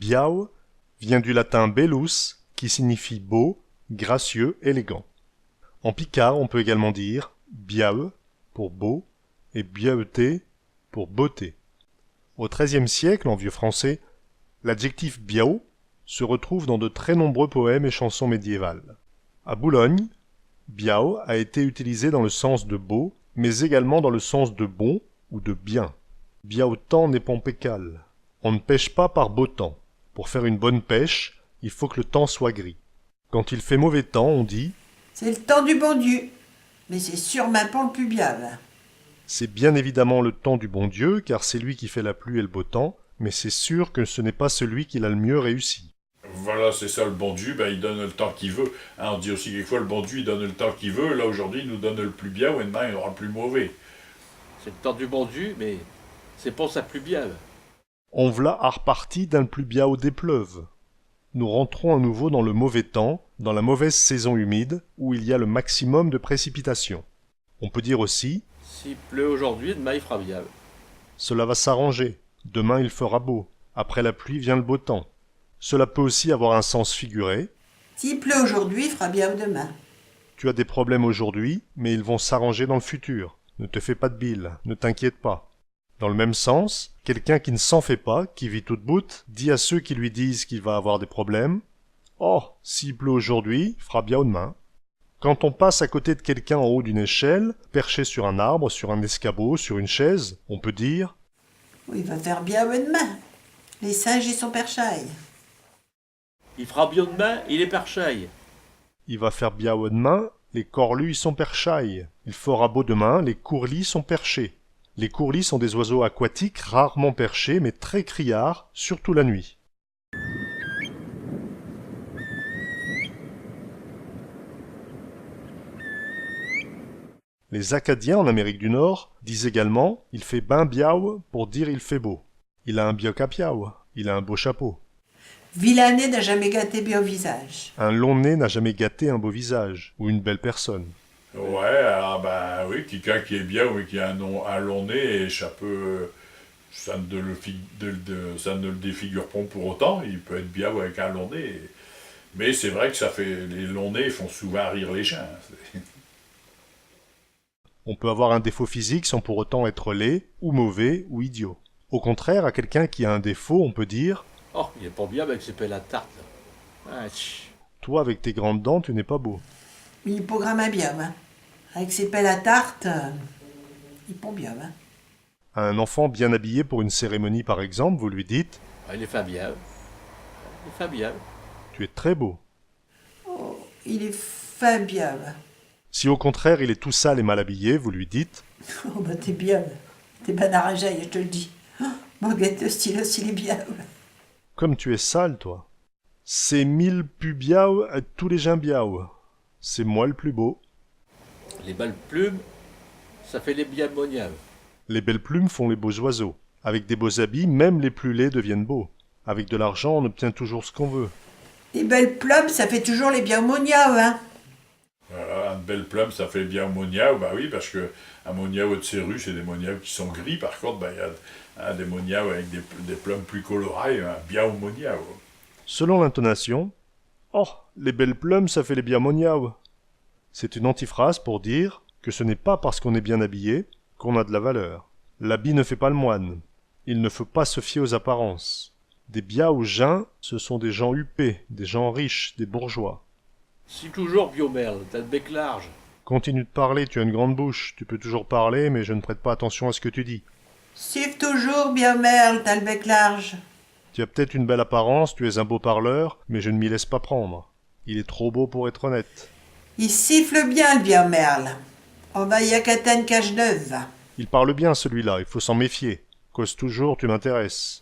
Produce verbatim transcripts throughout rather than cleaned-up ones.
Biau vient du latin bellus, qui signifie beau, gracieux, élégant. En picard, on peut également dire biau pour beau et biauté pour beauté. Au treizième siècle, en vieux français, l'adjectif biau se retrouve dans de très nombreux poèmes et chansons médiévales. À Boulogne, biau a été utilisé dans le sens de beau, mais également dans le sens de bon ou de bien. Biau temps n'est pon pécal. On ne pêche pas par beau temps. Pour faire une bonne pêche, il faut que le temps soit gris. Quand il fait mauvais temps, on dit : « Ch'est l'temps du bon Diu, mais ch'est sûrmint pon l'pus biau. » C'est bien évidemment le temps du bon Dieu, car c'est lui qui fait la pluie et le beau temps, mais c'est sûr que ce n'est pas celui qui l'a le mieux réussi. Voilà, c'est ça, le bon Diu, ben, i donne l'temps qu'i veut. Hein, on dit aussi quelquefois, le bon Diu, i donne l'temps qu'i veut. Là, aujourd'hui, i nous donne l'pus biau, et demain, i n'ara l'pus mauvais. Ch'est l'temps du bon Diu, mais ch'est pon s'pus biau. En v'là arpartis dins l'pus biau des pleuves. Nous rentrons à nouveau dans le mauvais temps, dans la mauvaise saison humide, où il y a le maximum de précipitations. On peut dire aussi : « S'i pleut aujourd'hui, demain i f'ra biau. » Cela va s'arranger. Demain il fera beau. Après la pluie vient le beau temps. Cela peut aussi avoir un sens figuré. « S'i pleut aujourd'hui, i f'ra biau demain. » Tu as des problèmes aujourd'hui, mais ils vont s'arranger dans le futur. Ne te fais pas de bile, ne t'inquiète pas. Dans le même sens, quelqu'un qui ne s'en fait pas, qui vit tout d'bout, dit à ceux qui lui disent qu'il va avoir des problèmes : « Oh, s'i pleut aujourd'hui, i f'ra biau demain. » Quand on passe à côté de quelqu'un en haut d'une échelle, perché sur un arbre, sur un escabeau, sur une chaise, on peut dire : « I va faire biau demain. Les singes i sont perchés. » « I f'ra biau demain, il est perché. » I va faire biau demain, les corlus i sont perchés. Il fera beau demain, les courlis sont perchés. Les courlis sont des oiseaux aquatiques rarement perchés, mais très criards, surtout la nuit. Les Acadiens en Amérique du Nord disent également : « I fait ben biau » pour dire il fait beau. Il a un biau capiau, il a un beau chapeau. Vilain nez n'a jamais gâté biau visage. Un long nez n'a jamais gâté un beau visage ou une belle personne. Ouais, alors ben oui, quelqu'un qui est biau mais qui a un, nom- un long nez, et ça peut, ça ne le, fi- de- de- ça ne le défigure pas pour autant, il peut être biau avec un long nez. Mais c'est vrai que ça fait, les longs nez font souvent rire les gens. C'est- On peut avoir un défaut physique sans pour autant être laid, ou mauvais, ou idiot. Au contraire, à quelqu'un qui a un défaut, on peut dire : « Oh, il est pas biau avec ses pelles à tarte, là. Ah, tch. » Toi, avec tes grandes dents, tu n'es pas beau. Il est pas gramint biau, hein. Avec ses pelles à tarte, euh, il est pas biau, hein. À un enfant bien habillé pour une cérémonie, par exemple, vous lui dites : « Ah, il est fin biau. Il est fin biau. Tu es très beau. » « Oh, il est fin biau. » Si au contraire il est tout sale et mal habillé, vous lui dites : « Oh, bah, t'es biau. T'es ben arringé, je te l'dis. Oh, bah, guette, ch'ti-là, s'il est biau. » Comme tu es sale, toi. Ch'est mi l'pus biau ed tous les gins biaus. C'est moi le plus beau. Les belles plumes, ça fait les biaux moniaux. Les belles plumes font les beaux oiseaux. Avec des beaux habits, même les plus laids deviennent beaux. Avec de l'argent, on obtient toujours ce qu'on veut. Les belles plumes, ça fait toujours les biaux moniaux, hein. Voilà, une belle plume, ça fait biau moniau, bah oui, parce que un moniau ed ses rues, c'est des moniaux qui sont gris, par contre, bah, il y a, hein, des moniaux avec des, des plumes plus colorées, un biau moniau. Selon l'intonation, « Oh, les belles plumes, ça fait les biaux moniaux. » C'est une antiphrase pour dire que ce n'est pas parce qu'on est bien habillé qu'on a de la valeur. L'habit ne fait pas le moine. Il ne faut pas se fier aux apparences. Des biaux gins, ce sont des gens huppés, des gens riches, des bourgeois. « Siffle toujours, biau merle, t'as l'bec large. » Continue de parler, tu as une grande bouche. Tu peux toujours parler, mais je ne prête pas attention à ce que tu dis. « Siffle toujours, biau merle, t'as l'bec large. » Tu as peut-être une belle apparence, tu es un beau parleur, mais je ne m'y laisse pas prendre. Il est trop beau pour être honnête. « I siffle bien, l'biau merle. In va y acater eune cache neuve. » Il parle bien, celui-là, il faut s'en méfier. Cause toujours, tu m'intéresses.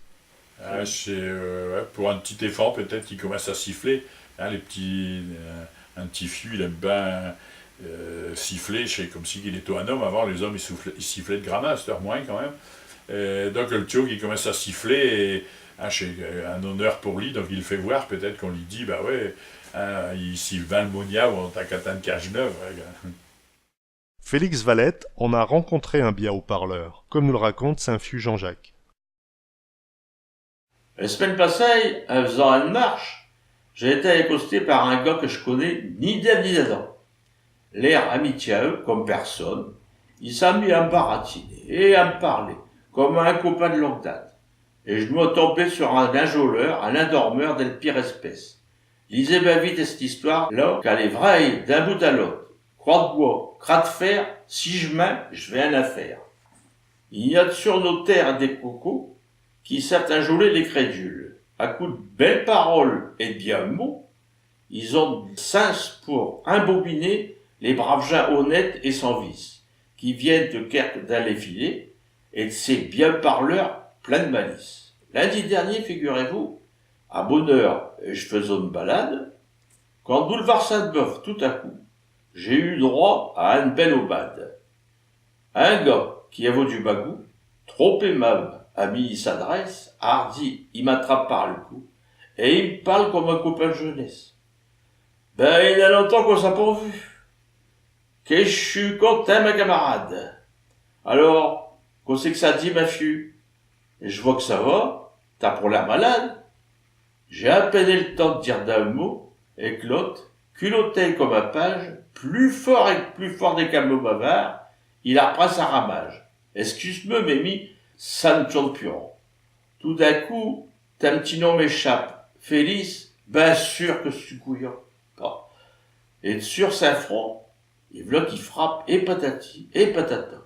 Ah, c'est, euh, ouais, pour un petit éfant, peut-être, qui commence à siffler. Hein, les petits, euh, un petit fiu, il aime bien, euh, siffler. C'est comme si il était un homme. Avant, les hommes, ils, soufflaient- ils sifflaient de grammaire, c'est moins quand même. Euh, donc, le tiot qui commence à siffler, et, hein, c'est, euh, un honneur pour lui. Donc, il fait voir, peut-être qu'on lui dit, « Bah ouais, hein, i siffle bien l'moniau, in t'acatant eune cache neuve. » Ouais. Félix Valette en a rencontré un biau parleur, comme nous le raconte sin fiu Jean-Jacques. La semaine passée, in faisant eune marche, j'ai été accosté par un gars que j' connais ni d'elle ni d'adon. L'air amitiaeux, comme personne, i s'a mis à m' baratiner et à m' parler, comme un copain de longue date. Et j' dwos tomber sur un injoleur, un indormeur de l' pire espèce. Lisez ben vite chelle histoire-là, qu'alle est vraie d'un bout à l'aute. Croix d' bos, crin d' fer, si j' mins, j' vas in affaire. I n'y a sur nos terres des cocos qui sav'tent injoler les crédules. À coups d' belles paroles et d' biaux mots, is ont d' sens pour imbobiner les braves gins honnêtes et sans vice, qui vienn'tent querque dins les filets, et d' ces biaux parleurs pleins d' malice. Lundi dernier, figurez-vous, à bonne heure, j' faisons eune balade, quand boulevard Sainte-Beuve, tout à coup, j'ai eu droit à eune belle aubade. Un gars qui avot du bagout, trop aimable à mi i s'adresse, hardi, i m'attrape par l' cou, et i m' parle comme un copain d' jeunesse. Ben, i n'a longtemps qu'on s'a pas vu. Que j' sus contint, min camarade. Alors, quo ch'est qu' cha dit, min fiu ? J' vos qu' cha va, t'as pour l'air malade. J'ai à peine eu l' temps d' dire deux mots, et qu' l'aute, culotté comme un page, pus fort et pus fort des camelots bavards, il a repris sin ramage. Excuse-me, mais mi, cha n' tourne pus rond. Tout d'un coup, tin p'tit nom m'échappe. Félix, ben sûr que j' sus couillon. Bon. Et sur sin front, et v'là qui frappe, et patati, et patata.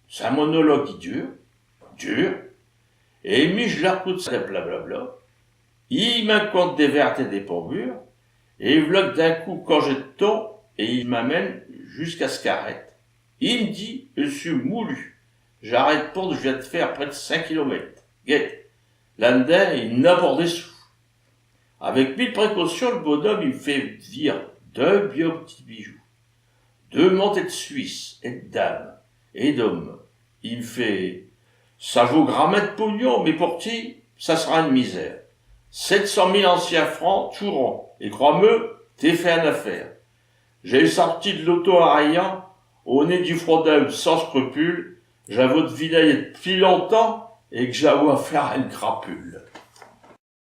Sin monologue i dure, dure, et mi j' l'arcoute sin blablabla. I m'in conte des vertes et des pas mûres, et v'là qu' d'un coup, cangé d' ton, et i m'amène jusqu'à s' carrette. I m' dit, j' sus moulu. J'arrête pon, j' viens d' faire près d' cint kilomètes. Guette, là-d'dins, i n'a pon des sous. Avec mille précautions, l' bonhomme, i m' fait vir deux biaux p'tits bijoux. Deux montes ed Suisse, ed dame, ed homme. I m' fait, cha vaut gramint d' pognon, mais pour ti, cha s'ra eune misère. Sept cent mille anciens francs, tout rond. Et crois-me, t'es fait eune affaire. J'ai sorti d' l'auto à rien, au nez du frondeur sans scrupule, j'avos d'viné d'pis longtemps et qu' j'avos à faire à eune crapule.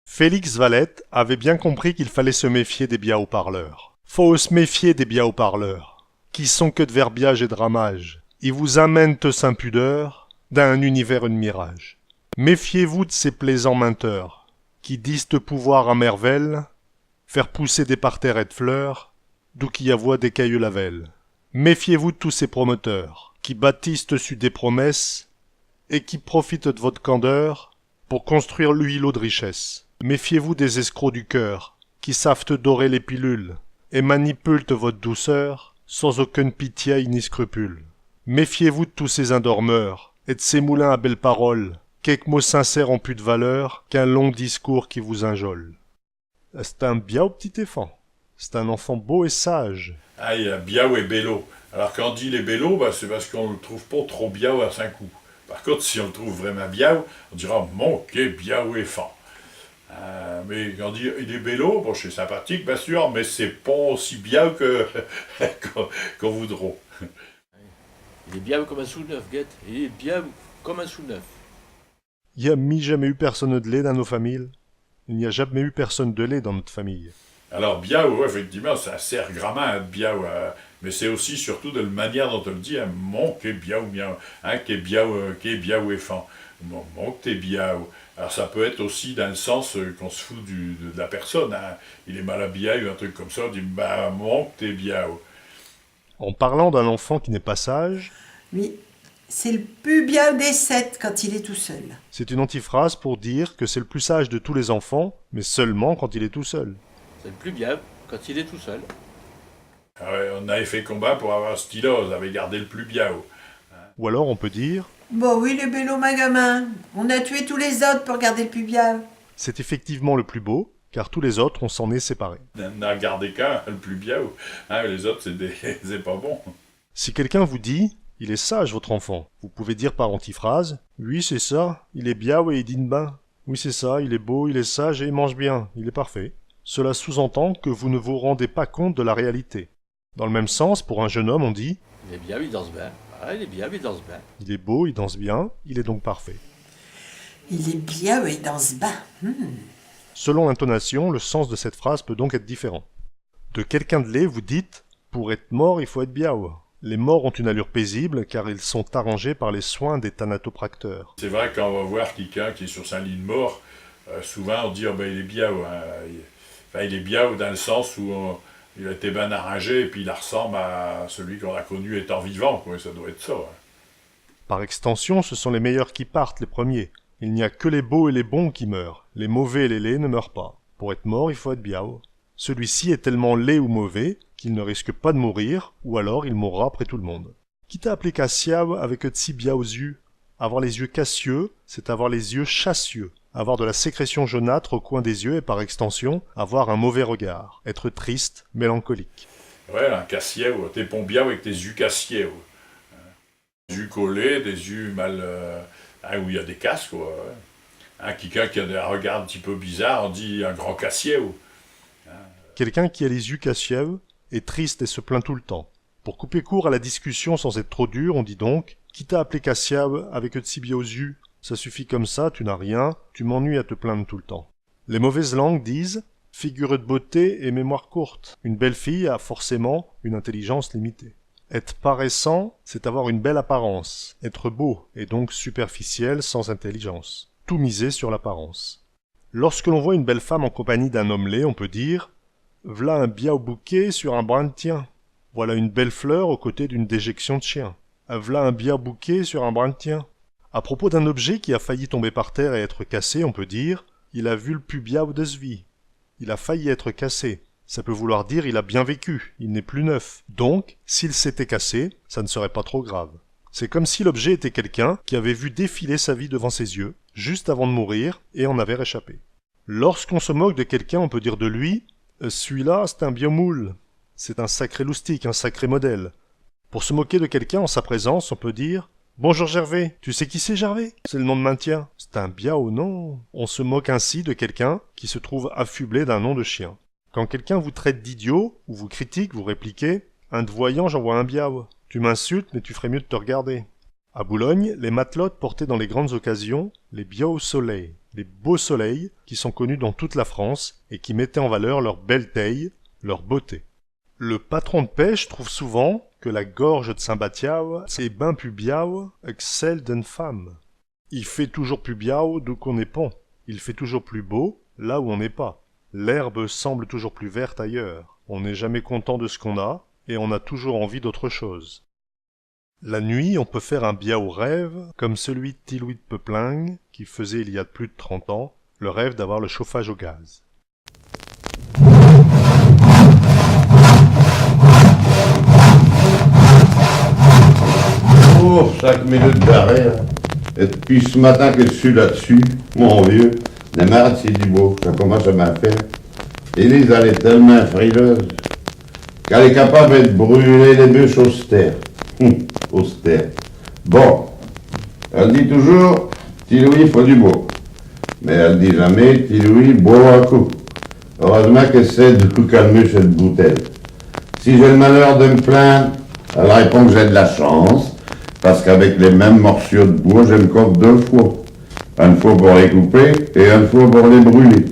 Félix Valette avait bien compris qu'il fallait se méfier des biaux parleurs. Faut s' méfier des biaux parleurs, qui sont que d' verbiage et d' ramage. Is vous amènent sans pudeur dins un univers ed mirage. Méfiez-vous de ces plaisants menteurs, qui disent pouvoir à merveille faire pousser des parterres ed fleurs d'où qu'i avoit des cailloux lavelles. Méfiez-vous de tous ces promoteurs, qui bâtissent su des promesses et qui profitent de votre candeur pour construire l'huile de richesse. Méfiez-vous des escrocs du cœur, qui savent dorer les pilules et manipulent votre douceur sans aucune pitié ni scrupule. Méfiez-vous de tous ces indormeurs et de ces moulins à belles paroles. Quelques mots sincères ont pus de valeur qu'un long discours qui vous injole. Ch'est un biau p'tit éfant. Ch'est un enfant beau et sage. Ah, il est biau et bellot. Alors, quand on dit il est bellot, bah, c'est parce qu'on le trouve pas trop biau à sin coup. Par contre, si on le trouve vraiment biau, on dira, mon, qué biau éfant. Euh, mais quand on dit il est bellot, bon, c'est sympathique, bien sûr, mais c'est pas aussi biau que, qu'on, qu'on voudrot. Il est biau comme un sou neuf, guette. Il est biau comme un sou neuf. I n'y a mi jamais eu personne de laid dans nos familles. Il n'y a jamais eu personne de laid dans notre famille. Alors, biau, ouais, effectivement, cha sert gramint à ête biau, euh, mais c'est aussi surtout de la manière dont on le dit, hein, mon, qué biau, miau, hein, qué biau, euh, qué biau éfant. Mon, mon, que t'es biau. Alors, ça peut être aussi dans le sens, euh, qu'on se fout du, de, de la personne, hein. Il est mal habillé ou un truc comme ça, on dit, bah, mon, que t'es biau. En parlant d'un enfant qui n'est pas sage, oui, c'est le plus biau des sept quand il est tout seul. C'est une antiphrase pour dire que c'est le plus sage de tous les enfants, mais seulement quand il est tout seul. C'est le plus biau quand il est tout seul. Ah ouais, on avait fait combat pour avoir un stylo, on avait gardé le plus biau. Ou alors on peut dire : Bah oui, il est bellot, min gamin. On a tué tous les autres pour garder le plus biau. C'est effectivement le plus beau, car tous les autres, on s'en est séparés. On n'a gardé qu'un, le plus biau. Hein, les autres, c'est des, c'est pas bon. Si quelqu'un vous dit : Il est sage, votre enfant, vous pouvez dire par antiphrase : Oui, c'est ça, il est biau et i dîne bin. Oui, c'est ça, il est beau, il est sage et il mange bien, il est parfait. Cela sous-entend que vous ne vous rendez pas compte de la réalité. Dans le même sens, pour un jeune homme, on dit : Il est biau, i danse bin. Ah, il est biau, i danse bin. Il est beau, il danse bien, il est donc parfait. Il est biau et dans s' bain. Hmm. Selon l'intonation, le sens de cette phrase peut donc être différent. De quelqu'un de laid, vous dites : pour ête mort, i faut ête biau. Les morts ont une allure paisible car ils sont arrangés par les soins des thanatopracteurs. C'est vrai, quand on va voir quelqu'un qui est sur son lit de mort, euh, souvent on dit : « Ah ben, il est biau, hein. » Il, enfin, il est biau dans le sens où on- il a été bien arrangé et puis il ressemble à celui qu'on a connu étant vivant, quoi. Ça doit être ça, hein. Par extension, ce sont les meilleurs qui partent les premiers. Il n'y a que les beaux et les bons qui meurent. Les mauvais et les laids ne meurent pas. Pour ête mort, i faut ête biau. Celui-ci est tellement laid ou mauvais qu'il ne risque pas de mourir, ou alors il mourra après tout le monde. Qui t'a appelé cassiau avec tes biaux yux ? Avoir les yeux cassieux, c'est avoir les yeux chassieux. Avoir de la sécrétion jaunâtre au coin des yeux et par extension, avoir un mauvais regard, être triste, mélancolique. Ouais, un cassiau, t'es pon biau avec tes yux cassiau. Des yux collés, des yux mal, euh, hein, où il y a des casques, quoi. Ouais. Hein, quelqu'un qui a un regard un petit peu bizarre, on dit un grand cassiau. Quelqu'un qui a les yux cassieux est triste et se plaint tout le temps. Pour couper court à la discussion sans être trop dur, on dit donc : qui t'a appelé cassiau avec tes biaux yux ? Ça suffit comme ça, tu n'as rien, tu m'ennuies à te plaindre tout le temps. Les mauvaises langues disent : figure de beauté et mémoire courte. Une belle fille a forcément une intelligence limitée. Être paraissant, c'est avoir une belle apparence, être beau, et donc superficiel, sans intelligence. Tout miser sur l'apparence. Lorsque l'on voit une belle femme en compagnie d'un homme laid, on peut dire : v'là un biau bouquet sur un brin d'tien. Voilà une belle fleur aux côtés d'une déjection de chien. V'là un biau bouquet sur un brin d'tien. À propos d'un objet qui a failli tomber par terre et être cassé, on peut dire : il a vu l'pus biau de s'vie. Il a failli être cassé. Ça peut vouloir dire : il a bien vécu, il n'est plus neuf. Donc, s'il s'était cassé, ça ne serait pas trop grave. C'est comme si l'objet était quelqu'un qui avait vu défiler sa vie devant ses yeux, juste avant de mourir, et en avait réchappé. Lorsqu'on se moque de quelqu'un, on peut dire de lui : celui-là, c'est un biau moule. C'est un sacré loustic, un sacré modèle. Pour se moquer de quelqu'un en sa présence, on peut dire : bonjour Gervais. Tu sais qui c'est, Gervais ? C'est le nom de m'un tien. C'est un biau nom. On se moque ainsi de quelqu'un qui se trouve affublé d'un nom de chien. Quand quelqu'un vous traite d'idiot ou vous critique, vous répliquez : in te voyant, j'in vos un biau. Tu m'insultes, mais tu f'rais mieux de te regarder. À Boulogne, les matelotes portaient dans les grandes occasions les biaux soleils, les beaux soleils qui sont connus dans toute la France et qui mettaient en valeur leur belle taille, leur beauté. Le patron de pêche trouve souvent que la gorge de sin batiau est ben pus biau que celle d'eune femme. I fait toujours pus biau d'où qu'on est pon. Il fait toujours plus beau là où on n'est pas. L'herbe semble toujours plus verte ailleurs. On n'est jamais content de ce qu'on a, et on a toujours envie d'autre chose. La nuit, on peut faire un biau rêve, comme celui de Ti Louis de Peuplingues, qui faisait il y a plus de trente ans le rêve d'avoir le chauffage au gaz. Oh, cinq minutes d'arrêt, hein. Et depuis ce matin que je suis là-dessus, mon vieux, démarre, c'est du beau, ça commence à m'in faire. Élise, elle est tellement frileuse qu'elle est capable de brûler les bûches austère. Hum, austère. Bon, elle dit toujours, Ti Louis, faut du beau. Mais elle dit jamais, Ti Louis, bois un coup. Heureusement que j'sais d'où qu'elle mue chelle boutelle. Si j'ai le malheur de me plaindre, elle répond que j'ai de la chance, parce qu'avec les mêmes morceaux de bois, je me compte deux fois. Une fois pour les couper et une fois pour les brûler.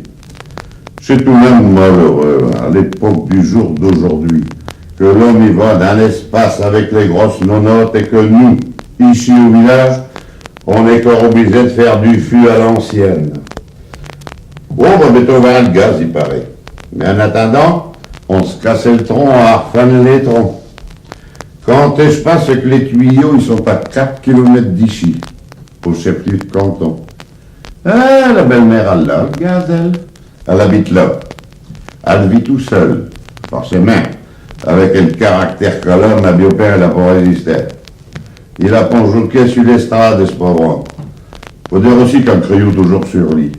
C'est tout de même malheureux, hein, à l'époque du jour d'aujourd'hui, que l'homme y va dans l'espace avec les grosses nonotes et que nous, ici au village, on est encore obligé de faire du feu à l'ancienne. Oh, bah, mettons vers le gaz, il paraît. Mais en attendant, on se casse le tronc à arfanner les troncs. Quand je pense que les tuyaux, ils sont à quatre kilomètres d'ici, au chef-lieu de canton. Ah, la belle-mère, elle l'a, le gaz, elle. Elle habite là. Elle vit tout seule, forcément. Avec le caractère qu'elle a, ma biau-père, il a pas résisté. Il a pon jouqué sur l'estrade, ce pauvre homme. Faut dire aussi qu'elle criot toujours sur lui.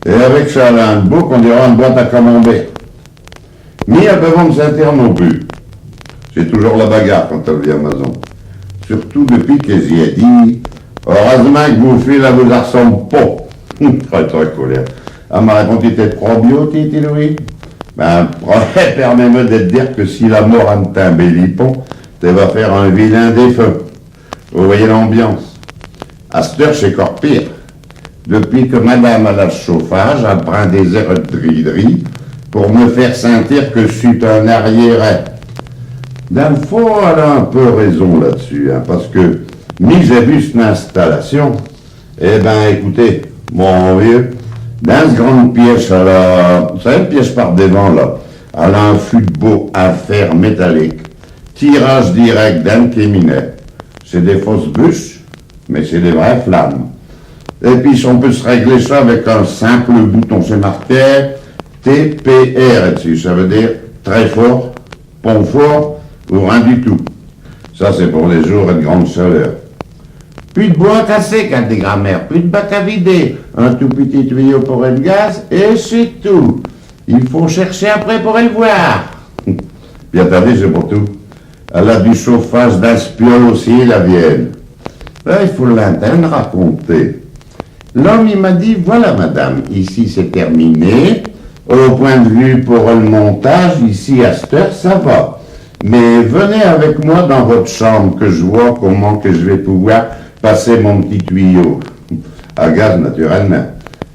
Et avec ça, là, un bouc, on dirait une boîte à camembert. Ni à devant de s'interner non plus. C'est toujours la bagarre quand elle vient à maison. Surtout depuis que j'y ai dit, heureusement que vos filles, là, vous ressemblent pas. Très, très colère. Elle m'a répondu, t'es trop biau, Ti Louis. Ben, permets-moi de te dire que si la mort ne t'embellit pas, tu vas faire un vilain défunt. Vous voyez l'ambiance. À cette heure, c'est encore pire. Depuis que madame all' a chauffage, all' prind des airs ed dridri pour m' faire sentir que j' sus un arriéré. Dins l' fond, all' a un peu raison là-d'sus, hein, pasque mi j'ai vu s'n installation. Eh ben, acoutez, mon vieux, dins s' grande pièche, all' a, vous savez, l' pièche par devant, là, all' a un fût d' bos in fer métallique, tirage direct dins l' quéminet. Ch'est des fausses buches, mais ch'est des vraies flammes. Et pis, on peut s' régler cha avec un simple bouton. Ch'est marqué T P R dessus, cha veut dire très fort, pon fort ou rien du tout. Cha, ch'est pour les jours ed grande chaleur. Pus d' bois à casser, qu'all' dit grand-mère, pus d' bac à vider, un tout pitit tuyau pour el gaz, et ch'est tout. I faut chercher après pour el boire. Pis attindez, ch'est pon tout. All' a du chauffage dins s' piole aussi, la vielle. Là, i faut l'intinde raconter. L'homme, i m'a dit, voilà, madame, ichi ch'est terminé. Au point d' vue pour el montage, ichi, à ch't heure, cha va. Mais venez avec moi dins vot' champe que j' voie commint que j' vas pouvoir passer min p'tit tuyau. À gaz, naturellemint.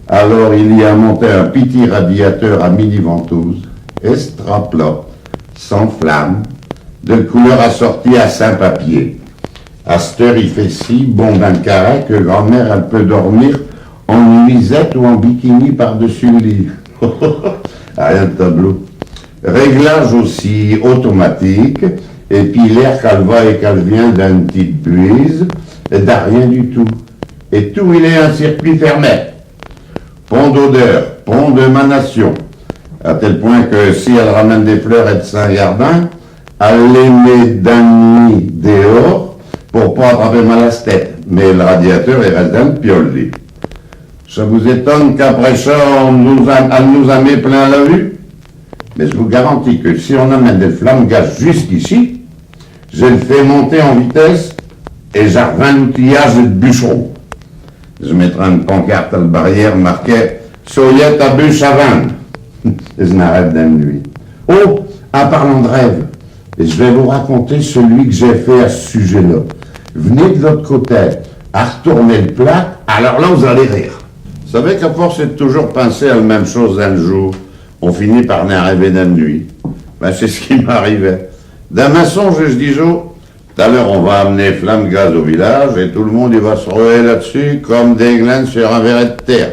Alors, i li a monté un pitit radiateur à mini-ventouse, extra plat, sans flamme, de couleur assortie à sans-papier. À ch't heure, i fait si bon dins l' caret que grand-mère, all' peut dormir in nuisette ou in bikini par-dessus l' lit. Rien d' tableau. Réglage aussi automatique, et pis l'air qu'all' va et qu'all' vient dins l' p'tite buise, et dins rien du tout. Et tout, il est in circuit fermé. Pon d'odeur, pon d'émanation. À tel point que si all' ramène des fleurs ed sin jardin, all' les met dins l' nuit dehors pour pas attraper mal à s' tête. Mais l' radiateur, i reste dins l' piole, li. Cha vous étonne qu'après cha, all' nous a, all' nous a mis plein la vue ? Mais j' vous garantis que si on amène des flammes gaz jusqu'ichi, j' les fais monter in vitesse et j' arvinds l'outillage ed bucheron. J' mettrai eune pancarte à l' barrière marquée « Soyez à buche à vinde » et j' n'arrête dins l' nuit. Oh, in parlant d' rêve, j' vas vous raconter celui que j'ai fait à ch' sujet-là. Venez d' l'aute côté, artournez l' plaque, alors là, vous allez rire. Vous savez qu'à force ed toujours pinser à l' même chose dins l' jour, on finit par n'in rêver dins l' nuit. Ben, ch'est ch' qui m'arrivait. Dins min songe, j' dijos, « Tout à l'heure, on va amener flammes gaz au village et tout l' monde i va s' ruer là-d'sus comme des glannes sur un verret d' terre.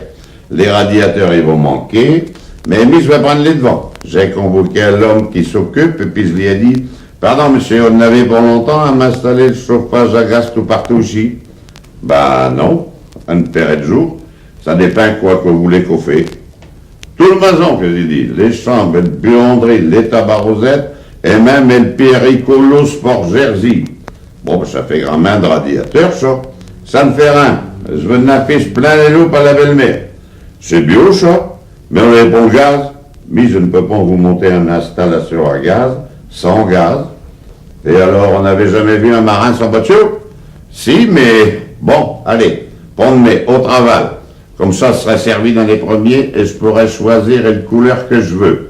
Les radiateurs i vont manquer, mais mi, j' vas prinde les d'vants. » J'ai convoqué l'homme qui s'occupe et pis j' li ai dit, « Pardon, monsieur, vous n'avez pas longtemps à m'installer l' chauffage à gaz tout partout ichi ? » « Ben non, eune paire ed jours. Cha dépend quoi qu' vous voulez qu'on fait. » « Tout l' mason, que j' li dis, les chambes, el buanderie, l'étabe arrosette, et même el péricolos pour Jersey. » « Bon, ben, cha fait granmint d' radiateurs, cha. » « Cha n' fait rien. J' vos n'in fiche plein les loupes à la belle-mère. » « Ch'est biau, cha, mais on n'a pon d' gaz. » « Mi, j' n'peux pon vous monter eune installation à gaz sans gaz. » « Et alors, vous n'avez jamais vu un marin sans batiau ? » « Si, mais bon, allez, pon d' mais, au travail. Comme cha, j' s'rai servi dins les premiers et j' pourrai choisir el couleur que j' veux. »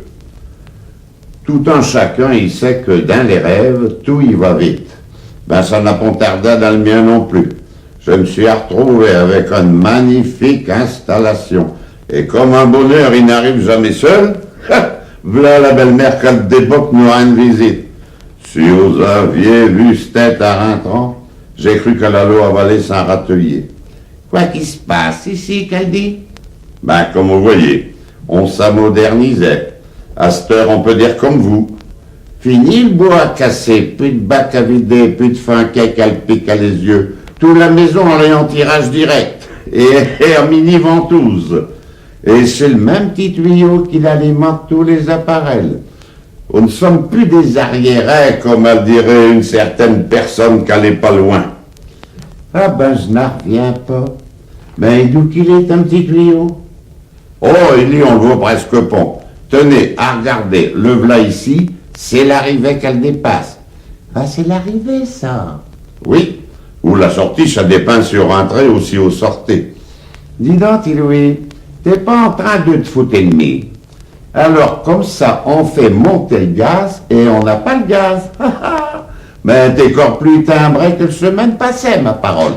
Tout un chacun i sait que dins les rêves, tout i va vite. Ben, cha n'a pon tardé dins l' mien non plus. J' me sus artrouvé avec eune magnifique installation. Et comme un bonheur i n'arrife jamais seul, v'là la belle-mère qu'all' déboque nous rinde visite. Si vous aviez vu s' tête à rintrant, j'ai cru qu'all' allot avaler sin râtelier. « Quoi qu'i s' passe ichi, Caldi ? » « Ben, comme vous voyez, on s'a modernisé. À ch't heure, on peut dire comme vous. » « Fini l' bois à casser, pus d' bac à vider, pus d' fanquets qu'all' piquent les yeux. Tout la maison all' est in tirage direct et, et in mini-ventouse. Et ch'est l' même p'tit tuyau qui aliminte tous les apparels. On n' sommes pus des arriérés, comme all' dirait eune certaine personne qu'all' est pas loin. » « Ah ben, j' n'in r'viens pas. Mais d'où qu'il est, tin p'tit tuyau ? » « Oh, i li, on l' vot presque pon. Tenez, argardez, le v'là ichi, ch'est l'arrivée qu'all' dépasse. » « Ah, ch'est l'arrivée, cha ? » « Oui. Ou la sortie, cha dépend si vous rintrez ou si vous sortez. » « Dis donc, ti Louis, t'es pas in train de t' foute ed mi ? Alors, comme cha, on fait monter l' gaz et on n'a pas l' gaz. » « Mais t'es cor pus timbré que l' semaine passée, ma parole. »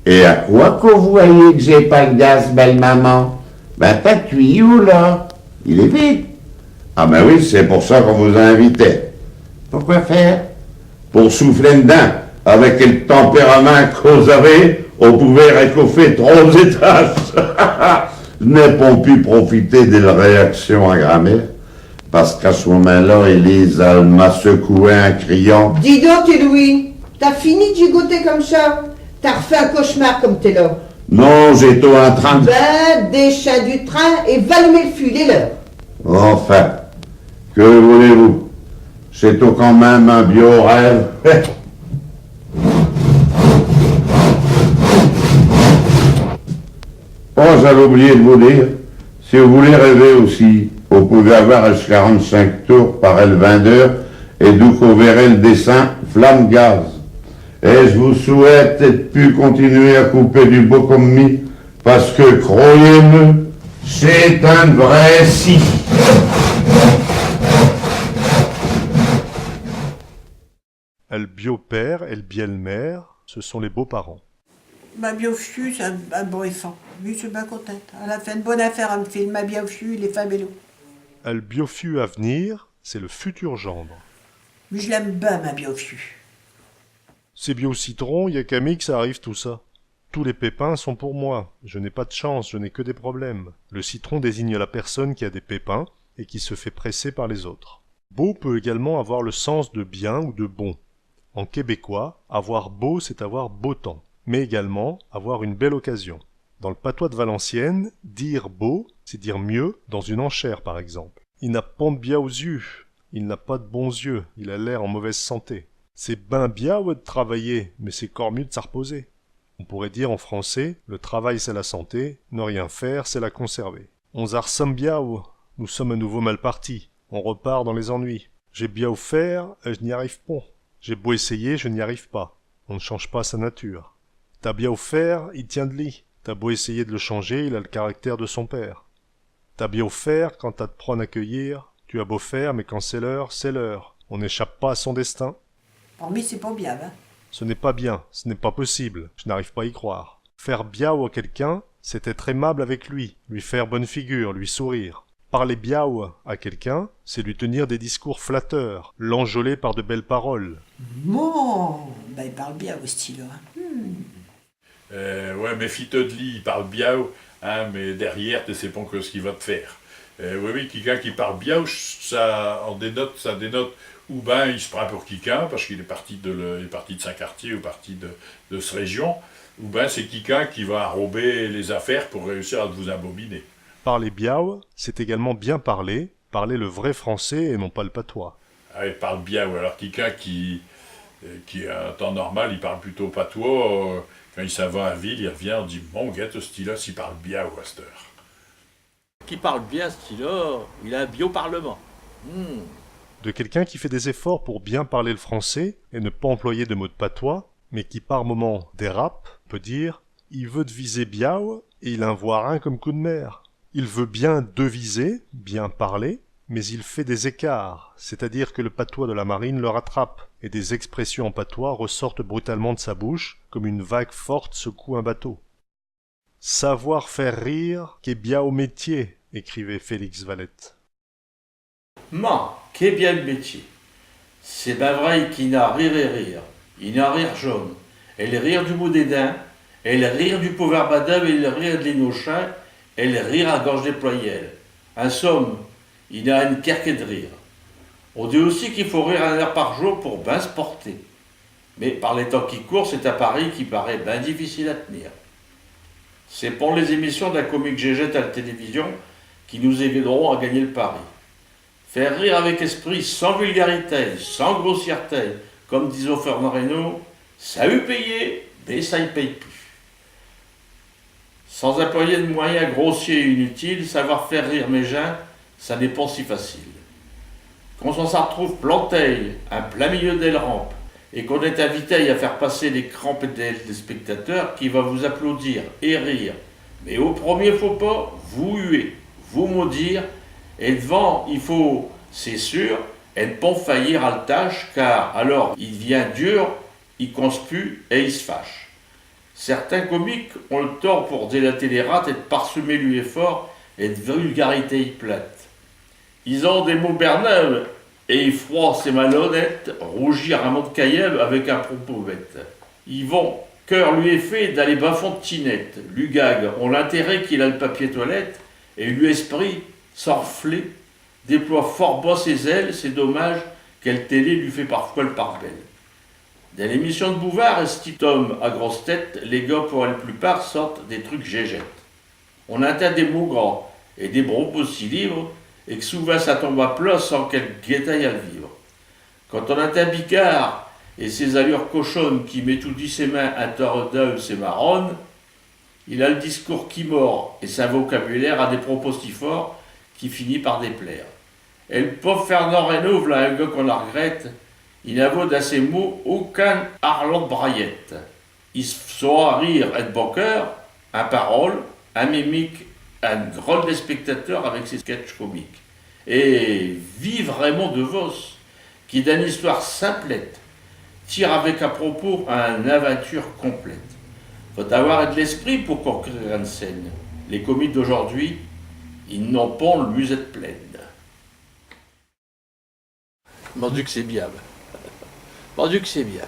Et à quoi qu'vous voyez que j'ai pas d'gaz, belle maman ? Ben, tin tuyau, là, il est vide. Ah ben oui, c'est pour ça qu'on vous a invité. Pourquoi faire ? Pour souffler d'dins. Avec el tempérament qu'vous avez, on pouvait récauffer trois étages. J'n'ai pon pu profiter del réaction à grand-mère, parce qu'à ch'momint-là, Élise, all' m'a secoué in criant : « Dis donc, Louis, t'as fini d'gigoter comme cha ? T'as refait un cauchemar comme t'es là. » « Non, j'étos in train d'... » « Ben, déchinds du train et va allumer l'fu, il est l'heure. » « Enfin, que voulez-vous ? Ch'étot quand même un biau rêve. » Oh, j'allais oublier d'vous dire, si vous voulez rêver aussi, vous pouvez avoir ech quarante-chinq tours par el vingt-deux heures et d'où qu'vous verrez l'dessin Flamme Gaz. Et j'vous souhaite d'pu continuer à couper du bos comme mi, parce que, croyez-me, ch'est un vrai scie. El biau-père et l'bielle-mère, ce sont les beaux-parents. Ma biau-fiu, ch'est un, un bon éfant. Mi, j'sus bin contente. All' a fait eune bonne affaire à m'file. Ma biau-fiu, il est fabuleux. El biau-fiu à v'nir, c'est le futur gendre. Mi, j'l'aime bin, ma biau-fiu. Ch'est biau citron, y a qu'à mi qu'cha arrive tout cha. Tous les pépins sont pour moi. Je n'ai pas de chance, je n'ai que des problèmes. Le citron désigne la personne qui a des pépins et qui se fait presser par les autres. Biau peut également avoir le sens de bien ou de bon. En québécois, avoir biau, c'est avoir beau temps, mais également avoir une belle occasion. Dans le patois de Valenciennes, dire biau, c'est dire mieux dans une enchère, par exemple. I n'a pon d'biaus yux, il n'a pas de bons yeux, il a l'air en mauvaise santé. Ch'est bin biau ed travailler, mais ch'est cor mieux de s'arposer. On pourrait dire en français, le travail c'est la santé, ne rien faire c'est la conserver. On s'arsanne biau, nous sommes à nouveau mal partis, on repart dans les ennuis. J'ai biau fait, et je n'y arrive pon. J'ai beau essayer, je n'y arrive pas. On ne change pas sa nature. T'as biau fait, i tient d'li. T'as beau essayer de le changer, il a le caractère de son père. T'as biau fait, quand t'as d'prendre à cueillir, tu as beau faire, mais quand c'est l'heure, c'est l'heure. On n'échappe pas à son destin. Pour mi, ch'est pas bien, hein. Ce n'est pas bien, ce n'est pas possible, je n'arrive pas à y croire. Faire biau à quelqu'un, c'est être aimable avec lui, lui faire bonne figure, lui sourire. Parler biau à quelqu'un, c'est lui tenir des discours flatteurs, l'enjôler par de belles paroles. Bon, ben, i parle biau, ch'ti-là, hein. Hmm. Euh, ouais, méfie-te d'li, i parle biau, hein, mais derrière, te sais pon que ch'qu'i va t'faire. Euh, oui, oui, quiqu'un qui parle biau, cha, in dénote, cha dénote, ou ben i s'prind pour quiqu'un, parce qu'il est parti de le, il est parti de sin quartier, ou parti de, de s'région, ou ben ch'est quiqu'un qui va inrober les affaires pour réussir à vous abominer. Parler biau, c'est également bien parler, parler le vrai français et non pas le patois. Ah, i parle biau. Alors, quiqu'un qui, euh, qui, en temps normal, i parle putôt patois, euh, quand i s'in va in ville, i revient, i dit : « Mon, guette, ch'ti-là, ch'ti parle biau, à ch't'heure. » Qui parle bien, ch'ti-là, il a un biau parlement. Hmm. De quelqu'un qui fait des efforts pour bien parler le français et ne pas employer de mots de patois, mais qui par moments dérape, on peut dire : « I veut d'viser biau et i n'in vot rin comme coup d'mer. » Il veut bien deviser, bien parler, mais il fait des écarts, c'est-à-dire que le patois de la marine le rattrape, et des expressions en patois ressortent brutalement de sa bouche, comme une vague forte secoue un bateau. « Savoir faire rire, qué biau métier », écrivait Félix Valette. Mais, qué biau métier. Ch'est bin vrai qu'i n'a rire et rire. I n'a rire jaune. El rire du bout des dints, el rire du pauvre badin, el rire de l'innocint, el rire à gorge déployée. In somme, i n'a eune querque ed rire. On dit aussi qu'i faut rire eune heure par jour pour bin s'porter. Mais par les temps qui courent, ch'est un pari qui paraît bin difficile à tenir. Ch'est pon les émissions d'un comique Gégette à l'télévision qui nous aideront à gagner l'pari. Faire rire avec esprit, sans vulgarité, sans grossièreté, comme disot Fernand Reynaud, cha a eu payé, mais cha i paye pus. Sans employer de moyens grossiers et inutiles, savoir faire rire mes gins, cha n'est pon si facile. Quand on s'artrouve planté in plein milieu d'el rampe et qu'on est invité à faire passer les crampes des, des spectateurs qui va vous applaudir et rire, mais au premier faux pas, vous huer, vous maudire, et d'vant, i faut, ch'est sûr, ne pon faillir à l'tâche, car alors, i devient dur, i conse pus et i s'fâche. Certains comiques ont l'tort pour délater les rates et d'parsemer leu effort ed vulgarités plates. Is ont des mots bernables et i froient ces malhonnêtes rougir un mot d'caïeul avec un propos bête. I vont, queurt leu effet, dins les bas-fonds d'tinette. Leu gag ont l'intérêt qu'il a l'papier toilette et leu esprit, sans r'flet, déploie fort bas ses ailes, ch'est dommache que l'télé leu fait parfois l'part belle. Dins l'émission d'Bouvard, ed ch'ti homme à grosse tête, les gars, pour l'plupart, sortent des trucs gégètes. On intind des mots gras et des propos si libres, et qu'souvint cha tombe à plat sans qu'elles guettent à l'vivre. Quand on intind Bicard et ses allures cochonnes qui met toudis ses mains intérieur d'eux ses marronnes, il a l'discours qui mord et sin vocabulaire a des propos si forts qu'i finit par déplaire. Et l'pauv' Fernand Reynaud, v'là un gars qu'on argrette, i n'avot dins ses mots aucun arlot d'braillette. I s'fot rire ed bon cœur, in paroles, in mimiques, in drôle d'spectateur avec ses sketchs comiques. Et vive Raymond Devos, qui, d'eune histoire simplette, tire avec à propos eune avinture complète. Faut avoir ed l'esprit pour conquérir eune scène. Les comiques d'aujourd'hui, i n'ont pont l'musette pleine. Mon Diu que ch'est bien. Mon Diu que ch'est bien.